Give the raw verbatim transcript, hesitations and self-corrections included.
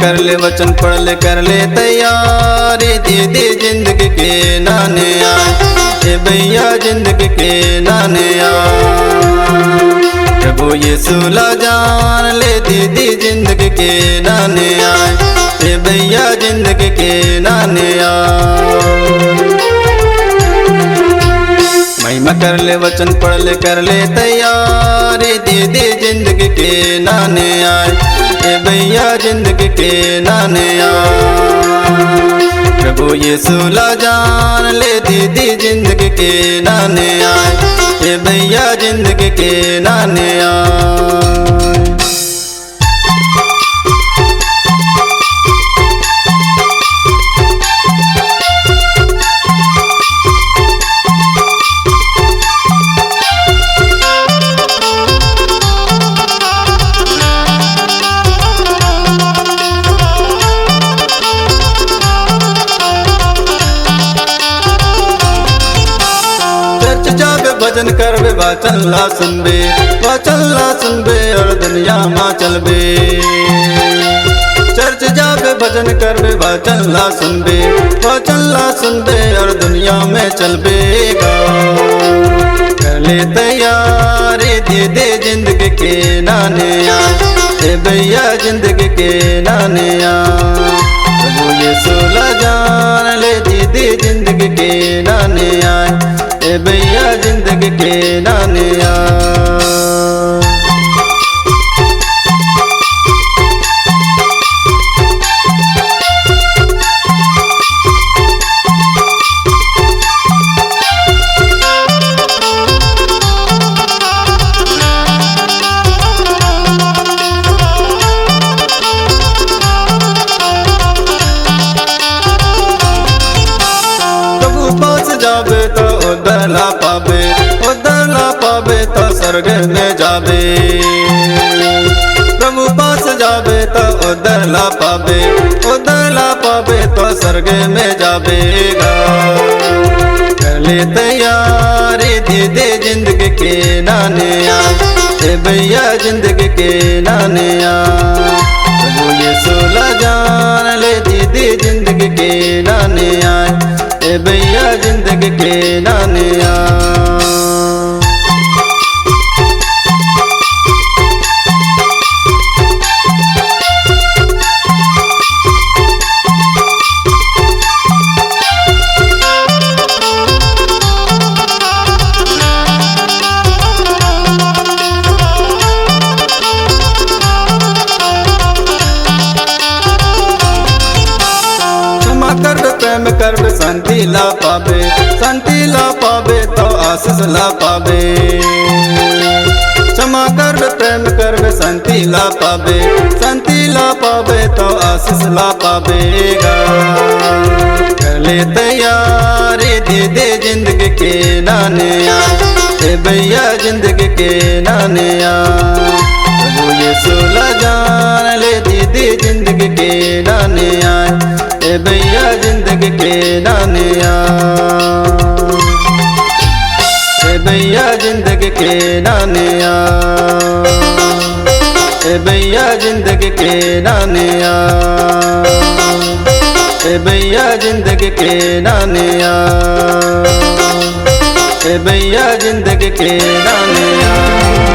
कर ले वचन, पढ़ ले, कर ले तैयारी, दीदी जिंदगी के नाने आय, ए भैया जिंदगी के नाने आय। प्रभु यीशु ला जान ले, दीदी जिंदगी के नाने आय, ए भैया जिंदगी के नाने आय। महिमा कर ले, वचन पढ़ ले, कर ले तैयारी, दीदी जिंदगी के नाने आय, ए भैया जिंदगी के नाने आय। प्रभु यीशु ला जान ले, दीदी जिंदगी के नाने आय, ए भैया जिंदगी के नाने आय। चर्च जाबे, भजन करबे, वचन ला सुनबे, वचन ला सुनबे अउ दुनिया मा चलबे। चर्च जाबे, भजन करबे, वचन ला सुनबे, वचन ला सुनबे अउ दुनिया में चलबे गा। कर ले तैयारी, दीदी जिंदगी के नाने आय, ए भैया जिंदगी के नाने आय। प्रभु यीशु ला जान ले, दीदी जिंदगी के नाने आय, ए भैया जिंदगी के नाने आय। प्रभु पास जाबे त उद्धार ला पाबे, उद्धार ला पाबे त स्वर्ग में जाबे। प्रभु पास जाबे त उद्धार ला पाबे, उद्धार ला पाबे त स्वर्ग में जाबे गा। कर ले तैयारी, दीदी जिंदगी के नाने आय, ए भैया जिंदगी के नाने आय। प्रभु यीशु ला जान ले, दीदी जिंदगी के नाने आय, ए भैया जिंदगी के नाने आय। क्षमा करबे, प्रेम करबे, शांति ला पाबे, शांति ला पाबे त आशीष ला पाबे। क्षमा करबे, प्रेम करबे, शांति ला पाबे, शांति ला पाबे त आशीष ला पाबे गा। कर ले तैयारी, दीदी जिंदगी के नाने आय, ए भैया जिंदगी के नाने आय। प्रभु यीशु ला जान ले, दीदी जिंदगी के नाने आय, ए भैया जिंदगी के नाने आय। ए भैया जिंदगी के नाने आय, ए भैया जिंदगी के नाने आय, ए भैया जिंदगी के नाने आय, ए भैया जिंदगी के नाने आय।